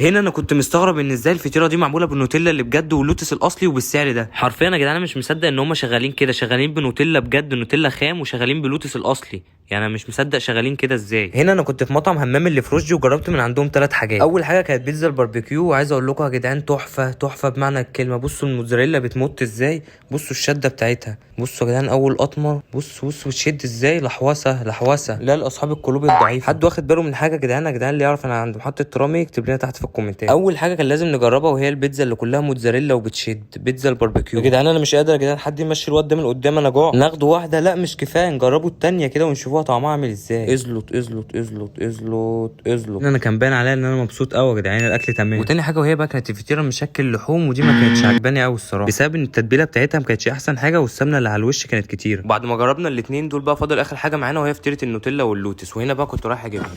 هنا انا كنت مستغرب ان ازاي الفطيره دي معمولة بالنوتيلا اللي بجد واللوتس الاصلي وبالسعر ده. حرفيا يا جدعان انا مش مصدق ان هم شغالين كده، شغالين بنوتيلا بجد، نوتيلا خام، وشغالين بلوتس الاصلي. يعني انا مش مصدق شغالين كده ازاي. هنا انا كنت في مطعم همام اللي في رشدي وجربت من عندهم 3 حاجات. اول حاجة كانت بيتزا الباربيكيو، وعايز اقول لكم يا جدعان تحفة تحفة بمعنى الكلمة. بصوا الموتزاريلا بتمط ازاي، بصوا الشدة بتاعتها، بصوا يا جدعان اول قطمه، بصوا بصوا بتشد ازاي، لحوسه لحوسه. لا لاصحاب القلوب الضعيفة. حد واخد باله من حاجة يا جدعان؟ يا جدعان اللي يعرف انا عند محطة ترامي يكتب لنا تحت في الكومنتات. اول حاجة كان لازم نجربها وهي البيتزا اللي كلها موتزاريلا وبتشد، بيتزا الباربيكيو. يا جدعان انا مش قادر يا جدعان، حد يمشي الواد ده من قدام، انا جوع. ناخده واحدة؟ لا مش كفاية، نجربه التانية كده ونشوفوها طعمها عامل ازاي. ازلط ازلط ازلط ازلط ازلط. انا كان باين عليا ان انا مبسوط قوي يا جدعان، الاكل تمام. وتاني حاجة وهي بقى كانت الفطيره مشكل لحوم، ودي ما كانتش عجباني قوي الصراحة، بسبب ان التتبيله بتاعتها ما كانتش احسن حاجة، والسمنه اللي على الوش كانت كتير. بعد ما جربنا الاثنين دول بقى فاضل اخر حاجة معانا وهي فطيره النوتيلا واللوتس، وهنا بقى كنت رايح اجيبها.